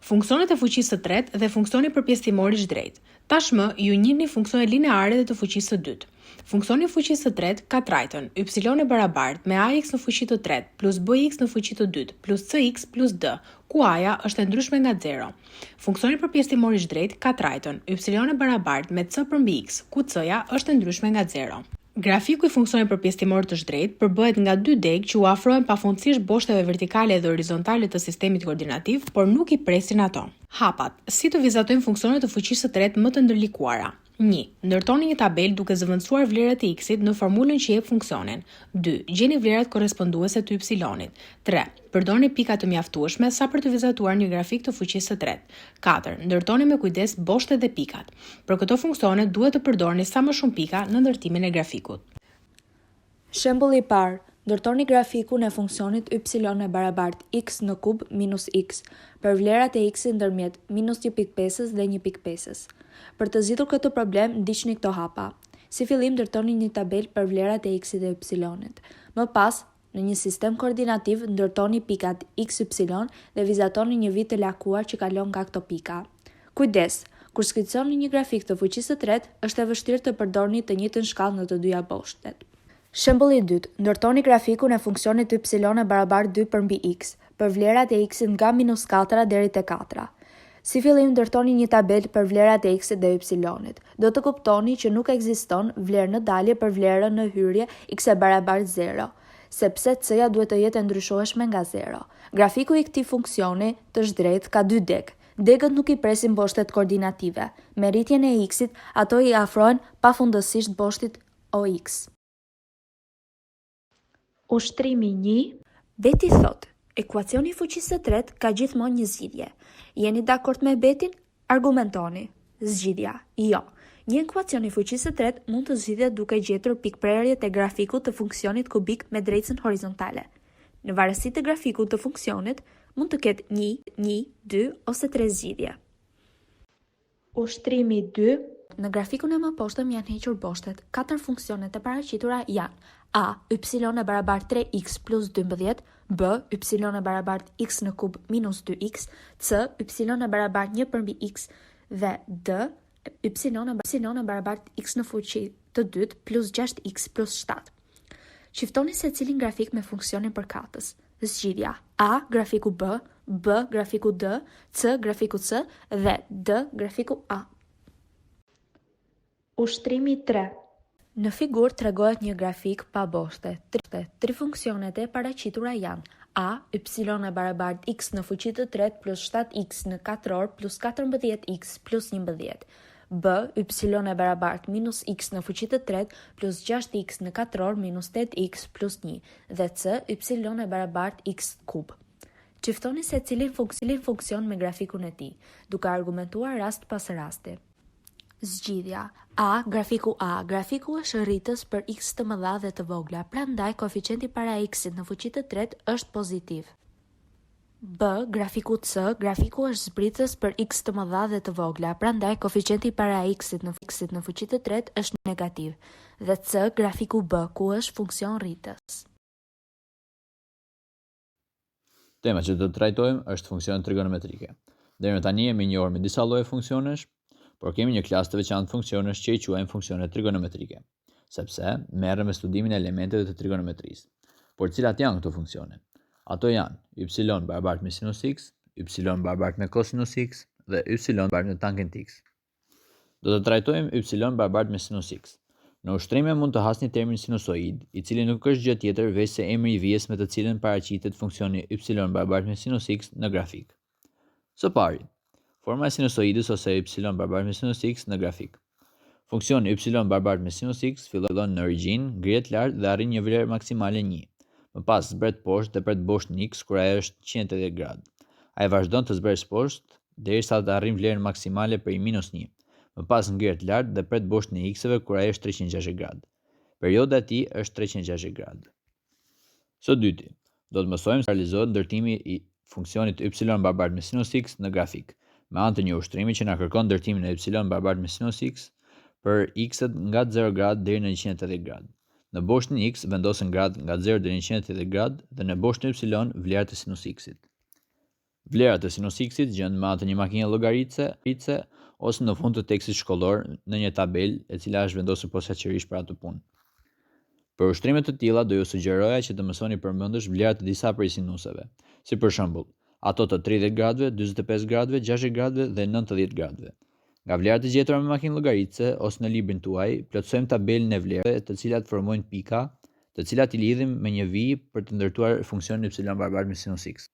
Funksionet e fuqisë së tretë dhe funksioni përpjesëtimor i zhdrejtë. Tashmë, ju njihni funksionet lineare dhe të fuqisë së dytë. Funksioni i fuqisë së tretë ka trajtën, y e barabartë me ax në fuqi të tretë plus bx në fuqi të dytë plus cx plus d, ku a-ja është e ndryshme nga zero. Funksioni përpjesëtimor i zhdrejtë ka trajtën, y e barabartë me c përmbi x, ku c-ja është e ndryshme nga zero. Grafiku i funksionit përpjesëtimor të zhdrejtë përbëhet nga dy degë që u afrohen pafundësisht boshteve vertikale dhe horizontale të sistemit koordinativ, por nuk i presin ato. Hapat, Si të vizatojmë funksione të fuqisë së tretë më të ndërlikuara? Një. Ndërtoni një tabelë duke zëvendësuar vlerat e x-it në formulën që jep funksionin. Dy. Gjeni vlerat korresponduese të y-it. Tre. Përdorni pika të mjaftueshme sa për të vizatuar një grafik të fuqisë së tretë. Katër. Ndërtoni me kujdes boshtet dhe pikat. Për këto funksione duhet të përdorni sa më shumë pika në ndërtimin e grafikut. Shembulli i parë, Ndërtoni grafikun e funksionit y e barabartë x në kub minus x, për vlerat e x-it ndërmjet minus një pikë pesës dhe një pikë pesës. Për të zgjidhur këtë problem, ndiqni këto hapa. Si fillim ndërtoni një tabelë për vlerat e x-it dhe y-it. Më pas, Në një sistem koordinativ, ndërtoni pikat x, y dhe vizatoni një vijë të lakuar që kalon nga këto pika. Kujdes! Kur skiconi një grafik të fuqisë së tretë, është e vështirë të përdorni të njëjtën shkallë në të dyja boshtet. Shembulli i dytë, Ndërtoni grafikun e funksionit y e barabartë dy përmbi x, për vlerat e x-it nga minus katra deri te katra. Si fillim ndërtoni një tabelë për vlerat e x-it dhe y-it. Do të kuptoni që nuk ekziston vlerë në dalje për vlerën në hyrje x e barabartë zero, sepse c-ja duhet të jetë e ndryshueshme nga zero. Grafiku i këtij funksioni të zhdrejtë ka dy degë. Degët nuk i presin boshtet koordinative. Me rritjen e x-it, ato i afrohen pafundësisht boshtit OX. Ushtrimi një. Beti thotë, Ekuacioni i fuqisë së tretë ka gjithmonë një zgjidhje. Jeni dakord me Betin? Argumentoni. Zgjidhja, Jo. Një ekuacion i fuqisë së tretë mund të zgjidhet duke gjetur pikëprerjet e grafikut të funksionit kubik me drejtëzën horizontale. Në varësi të grafikut të funksionit, mund të ketë një, një, dy ose tre zgjidhje. Ushtrimi dy. Në grafikun e mëposhtëm janë hequr boshtet. Katër funksionet e paraqitura janë, a, y e barabartë 3x plus 12, b, y e barabartë x në kub minus 2x, c, y e barabartë 1 përmbi x dhe d, y e barabartë x në fuqi të dytë plus 6x plus 7. Çiftoni secilin grafik me funksionin përkatës. Zgjidhja, A, grafiku B, B, grafiku D, C, grafiku C dhe D, grafiku A. Ushtrimi tre. Në figurë tregohet një grafik pa boshte. Tri funksionet e paraqitura janë, A, y e barabartë x në fuqi të tretë plus 7x në katror plus 14x plus 11, B, y e barabartë minus x në fuqi të tretë plus 6x në katror minus 8x plus 1 dhe C, y e barabartë x kub. Çiftoni secilin funksion me grafikun e tij, duke argumentuar rast pas rasti. Zgjidhja, A, grafiku A, grafiku është rritës për x të mëdha dhe të vogla, prandaj koeficienti para x-it në fuqi të tretë është pozitiv. B, grafiku C, grafiku është zbritës për x të mëdha dhe të vogla, prandaj koeficienti para x-it në x-it në fuqi të tretë është negativ, dhe C, grafiku B, ku është funksion rritës. Tema që do të trajtojmë është funksionet trigonometrike. Deri më tani jemi njohur me disa lloje funksionesh, por kemi një klasë të veçantë funksionesh që i quajmë funksione trigonometrike. sepse merren me studimin e elementeve të trigonometrisë. Por cilat janë këto funksione? Ato janë y barabartë me sinus x, y barabartë me kosinus x dhe y barabartë me tangent x. Do të trajtojmë y barabartë me sinus x. Në ushtrime mund të hasni termin sinusoid, i cili nuk është gjë tjetër veçse emri i vijës me të cilën paraqitet funksioni y barabartë me sinus x në grafik. Së pari, forma e sinusoidës ose y barabartë me sinus x në grafik. Funksioni y barabartë me sinus x fillon në origjinë, ngrihet lart dhe arrin një vlerë maksimale 1. Më pas zbret poshtë dhe pret boshtin x kur ajo është 180 gradë. Ai vazhdon të zbresë poshtë derisa të arrin vlerën maksimale prej minus 1. Më pas ngrihet lart dhe pret boshtin e x-eve kur ajo është 360 gradë. Perioda e tij është 360 gradë. Së dyti, do të mësojmë si realizohet ndërtimi i funksionit y barabartë me sinus x në grafik, me anë të një ushtrimi që na kërkon ndërtimin e y barabartë me sinus x për x-et nga 0 gradë deri në 180 gradë. Në boshtin x vendosen gradë nga 0 deri në 180 gradë dhe në boshtin y vlerat e sinus x-it. Vlerat e sinus x-it gjenden me anë të një makine llogaritëse ose në fund të tekstit shkollor në një tabelë e cila është vendosur posaçërisht për atë punë. Për ushtrime të tilla do ju sugjeroja që të mësoni përmendësh vlerat e disa prej sinuseve, si për shembull, ato të 30 gradëve, 45 gradëve, 60 gradëve dhe 90 gradëve. Nga vlerat e gjetura me makinë llogaritëse ose në librin tuaj, plotësojmë tabelën e vlerave të cilat formojnë pika, të cilat i lidhim me një vijë për të ndërtuar funksionin y barabartë me sinus x.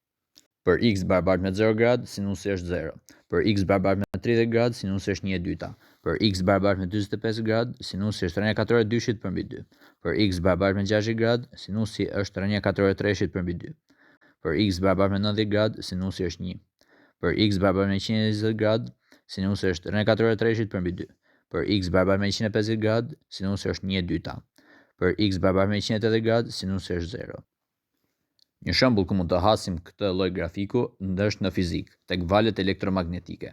Për x barabartë me 0 gradë, sinusi është 0. Për x barabartë me 30 gradë, sinusi është 1/2. Për x barabartë me 45 gradë, sinusi është rrënja katrore e dyshit përmbi 2. Për x barabartë me 60 gradë, sinusi është rrënja katrore e treshit përmbi 2. Për x barabartë me 90 gradë, sinusi është 1. Për x barabartë me 120 gradë, sinusi është rrënja katrore e treshit përmbi 2. Për x barabartë me 150 gradë, sinusi është 1/2. Për x barabartë me 180 gradë, sinusi është 0. Një shembull ku mund të hasim këtë lloj grafiku është në fizikë, tek valët elektromagnetike,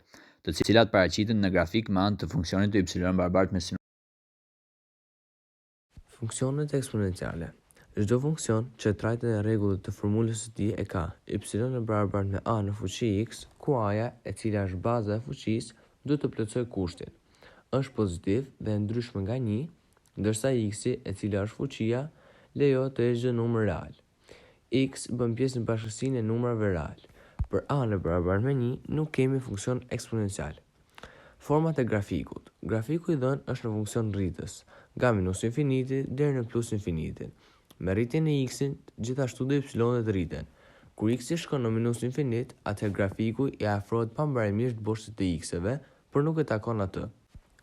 të cilat paraqiten në grafik me anë të funksionit të y barabartë me sinus. Funksionet eksponenciale. Çdo funksion që trajtën e rregullit të formulës së tij e ka y e barabartë me a në fuqi x, ku a-ja, e cila është baza e fuqisë, duhet të plotësojë kushtin. Është pozitiv dhe e ndryshme nga 1, ndërsa x-i, e cila është fuqia, lejohet të jetë çdo numër real. X bën pjesë në bashkësinë e numrave real. Për a në barabartë me 1 nuk kemi funksion eksponencial. Format e grafikut. Grafiku i dhënë është në funksion rritës, nga minus infiniti deri në plus infinitin. Me rritjen e x-it, gjithashtu dhe y-et rriten. Kur x-i shkon në minus infinit, atëherë grafiku i afrohet pambarimisht boshtit të x-eve, por nuk e takon atë.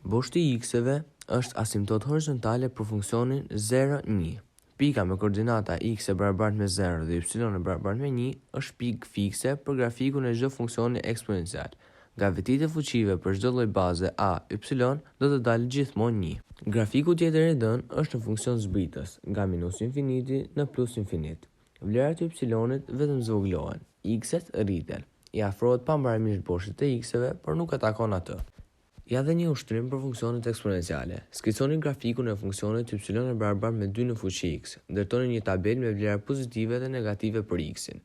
Boshti i x-eve është asimptotë horizontale për funksionin 0, 1. Pika me koordinata x e barabartë me 0 dhe y e barabartë me 1 është pikë fikse për grafikun e çdo funksioni eksponencial. Nga vetitë e fuqive për çdo lloj baze a, y do të dalë gjithmonë 1. Grafiku tjetër i dhënë është në funksion zbritës, nga minus infiniti në plus infinit. Vlerat e y-it vetëm zvogëlohen, x-et rriten. I afrohet pambarimisht boshtit të x-eve, por nuk e takon atë. Ja dhe një ushtrim për funksionet eksponenciale. Skiconi grafikun e funksionit y e barabartë me 2 në fuqi x. Ndërtoni një tabelë me vlera pozitive dhe negative për x-in.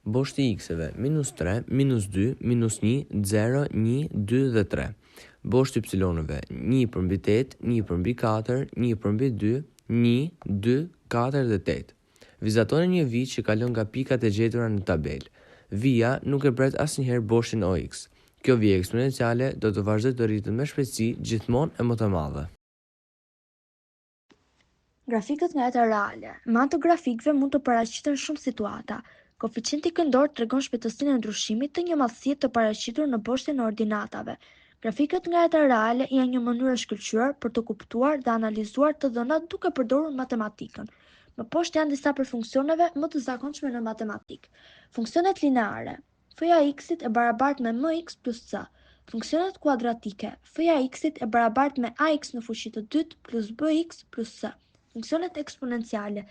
Boshti i x-eve minus 3, minus 2, minus 1, 0, 1, 2 dhe 3. Boshti i y-ëve 1 përmbi 8, 1 përmbi 4, 1 përmbi 2, 1, 2, 4 dhe 8. Vizatoni një vijë që kalon nga pikat e gjetura në tabelë. Vija nuk e pret asnjëherë boshtin OX. Kjo vijë eksponenciale do të vazhdojë të rritet me shpejtësi gjithmonë e më të madhe. Grafikët nga jeta reale. Me anë të grafikëve mund të paraqiten shumë situata. Koeficienti këndor tregon shpejtësinë e ndryshimit të një madhësie të paraqitur në boshtin e ordinatave. Grafikët nga jeta reale janë një mënyrë e shkëlqyer për të kuptuar dhe analizuar të dhënat duke përdorur matematikën. Më poshtë janë disa prej funksioneve më të zakonshme në matematikë. Funksionet lineare. F-ja e x-it e barabartë me mx plus c. Funksionet kuadratike. F-ja e x-it e barabartë me ax në fuqi të dytë plus bx plus c. Funksionet eksponenciale.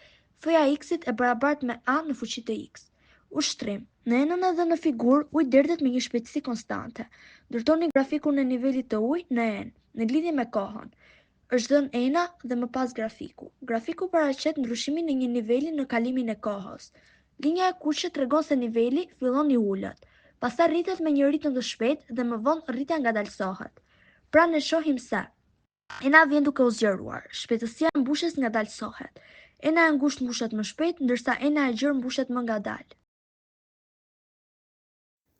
F-ja e x-it e barabartë me a në fuqi të x. Ushtrim. Në enën e dhënë në figurë, uji derdhet me një shpejtësi konstante. Ndërtoni grafikun e nivelit të ujit në enë, në lidhje me kohën. Është dhënë ena dhe më pas grafiku. Grafiku paraqet ndryshimin e një niveli në kalimin e kohës. Linja e kuqe tregon se niveli fillon i ulët, pastaj rritet me një ritëm të shpejtë dhe më vonë rritja ngadalësohet. Pra ne shohim se ena vjen duke u zgjeruar, shpejtësia e mbushjes ngadalësohet. Ena e ngushtë mbushet më shpejt, ndërsa ena e gjerë mbushet më ngadalë.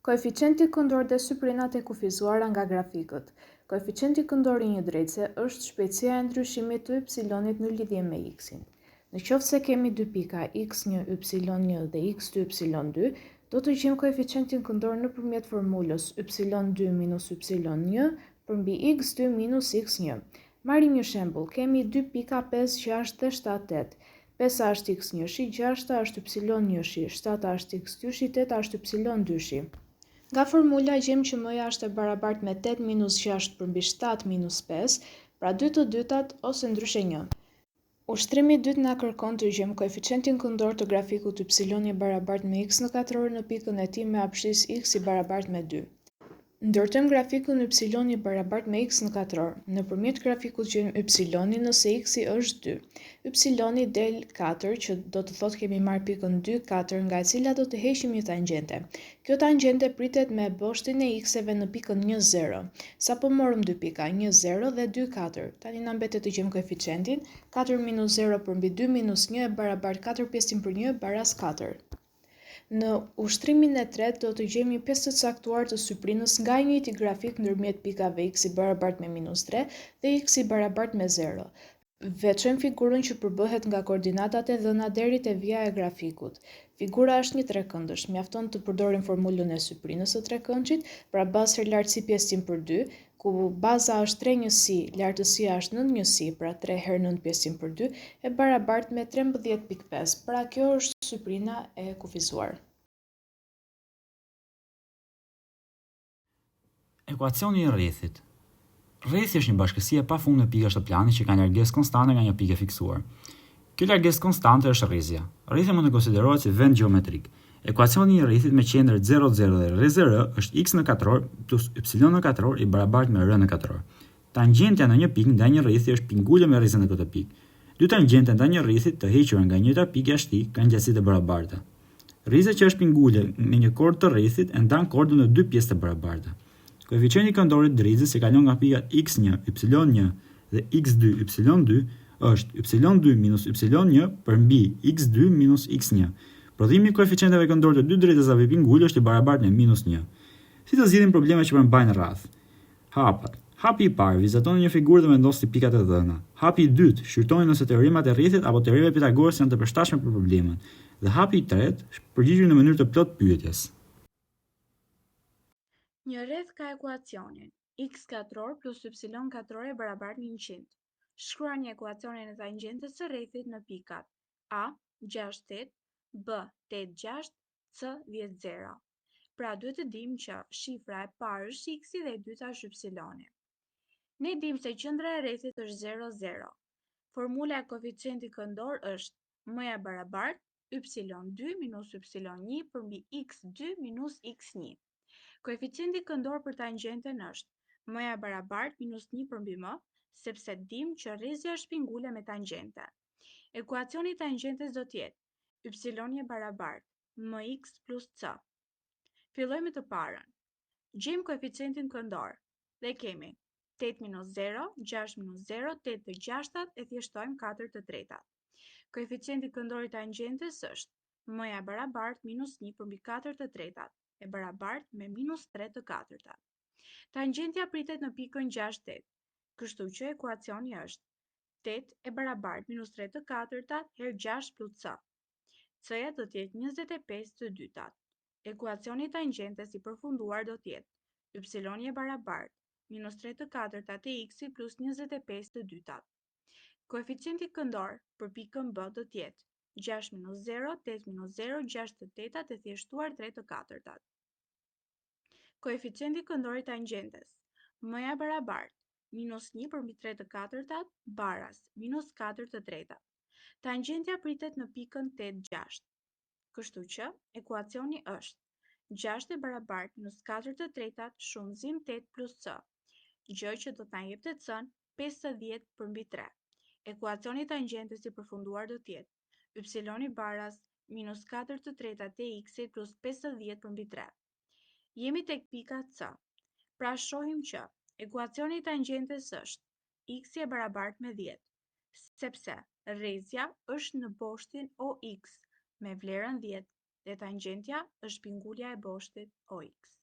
Koeficienti këndor dhe syprinat e kufizuara nga grafikët. Koeficienti këndor i një drejtëse është shpejtësia e ndryshimit të y-it në lidhje me x-in. Në qoftë se kemi dy pika x1 y1 dhe x2 y2, do të gjejmë koeficientin këndor nëpërmjet formulës y2 minus y1 përmbi x2 minus x1. Marrim një shembull, kemi dy pika 5, 6 dhe 7, 8. 5 është x1-shi, 6 është y1-shi, 7 është x2-shi, 8 është y2-shi. Nga formula gjejmë që m-ja është e barabartë me 8 minus 6 përmbi 7 minus 5, pra 2 të dytat ose ndryshe 1. Ushtrimi i dytë na kërkon të gjejmë koeficientin këndor të grafikut y i barabartë me x në katror në pikën e tij me abscisë x i barabartë me 2. Ndërtojmë grafikun y i barabartë me x në katror. Nëpërmjet grafikut gjejmë y-in nëse x-i është 2. Y-i del 4, që do të thotë kemi marrë pikën 2, 4, nga e cila do të heqim një tangente. Kjo tangente pritet me boshtin e x-eve në pikën 1, 0. Sapo morëm dy pika, 1, 0 dhe 2, 4. Tani na mbetet të gjejmë koeficientin, 4 minus 0 përmbi 2 minus 1 e barabartë 4 pjesëtim për 1 baras 4. Në ushtrimin e tretë do të gjejmë një pjesë të caktuar të syprinës nga i njëjti grafik ndërmjet pikave x i barabartë me minus 3 dhe x i barabartë me 0. Veçojmë figurën që përbëhet nga koordinatat e dhëna deri te vija e grafikut. Figura është një trekëndësh, mjafton të përdorim formulën e syprinës së trekëndëshit, pra bazë herë lartësi pjesëtim për 2, ku baza është 3 njësi, lartësia është 9 njësi, pra 3 herë 9 pjesëtim për 2, e barabartë me 13.5, pra kjo është syprina e kufizuar. Ekuacioni i rrethit. Rrethi është një bashkësi e pafundme pikash të planit që kanë largesë konstante nga një pikë e fiksuar. Kjo largesë konstante është rrezja. Rrethi mund të konsiderohet si vend gjeometrik. Ekuacioni i rrethit me qendër 0, 0 dhe rreze r është x në katror plus y në katror i barabartë me r në katror. Tangjentja në një pikë ndaj një rrethi është pikëngulje me rrezen në këtë pikë. Dy tangjente ndaj një rrethi të hequra nga e njëjta pikë jashtë tij kanë gjatësi të barabarta. Rrezja që është pikëngulje me një kordë të rrethit e ndan kordën në dy pjesë të barabarta. Koeficienti këndor i drejtëzës që kalon nga pikat x1, y1 dhe x2, y2 është y2 minus y1 përmbi x2 minus x1. Prodhimi i koeficienteve këndorë të dy drejtëzave pikëngulje është i barabartë me minus 1. Si të zgjidhim probleme që përmbajnë rrathë? Hapat. Hapi i parë, vizatoni një figurë dhe vendosni pikat e dhëna. Hapi i dytë, shqyrtoni nëse teoremat e rrethit apo teorema e Pitagorës janë të përshtatshme për problemën. Dhe hapi i tretë, përgjigju në mënyrë të plotë pyetjes. Një rreth ka ekuacionin, x katror plus y katror e barabartë me 100. Shkruani ekuacionin e tangjentes së rrethit në pikat A, 6 8, B, 8 6, C, 10 0. Pra duhet të dimë që shifra e parë është x-i dhe e dyta është y-i. Ne dimë se qendra e rrethit është 0, 0. Formula e koeficientit këndor është m-ja barabartë y2 minus y1 përmbi x2 minus x1. Koeficienti këndor për tangjenten është m-ja barabartë minus 1 përmbi m, sepse dimë që rrezja është pikëngulje me tangjenten. Ekuacioni i tangjentes do të jetë y e barabartë mx plus c. Fillojmë me të parën. Gjejmë koeficientin këndor dhe kemi 8 minus 0, 6 minus 0, 8 të gjashtat e thjeshtojmë 4 të tretat. Koeficienti këndor i tangjentes është m-ja e barabartë minus 1 përmbi 4 të tretat, e barabartë me minus 3 të katërtat. Tangjentja pritet në pikën 6 8, kështu që ekuacioni është 8 e barabartë minus 3 të katërtat herë 6 plus c. C-ja do të jetë 25 të dytat. Ekuacioni i tangjentes i përfunduar do të jetë y e barabartë minus 3 të katërtat e x-it plus 25 të dytat. Koeficienti këndor për pikën B do të jetë 6 minus 0, 8 minus 0, 6 të tetat e thjeshtuar 3 të katërtat. Koeficienti këndor i tangjentes, m-ja e barabartë, minus 1 përmbi 3 të katërtat, baras, minus 4 të tretat. Tangjentja pritet në pikën 8, 6. Kështu që, ekuacioni është 6 e barabartë minus 4 të tretat shumëzim 8 plus c, gjë që do të na jepte c-n 50 përmbi 3. Ekuacioni i tangjentes i përfunduar do të jetë y baras minus 4 të tretat e x-it plus 50 përmbi 3. Jemi tek pika C. Pra shohim që ekuacioni i tangjentes është x e barabartë me 10, sepse rrezja është në boshtin OX me vlerën 10 dhe tangjentja është pikëngulja e boshtit OX.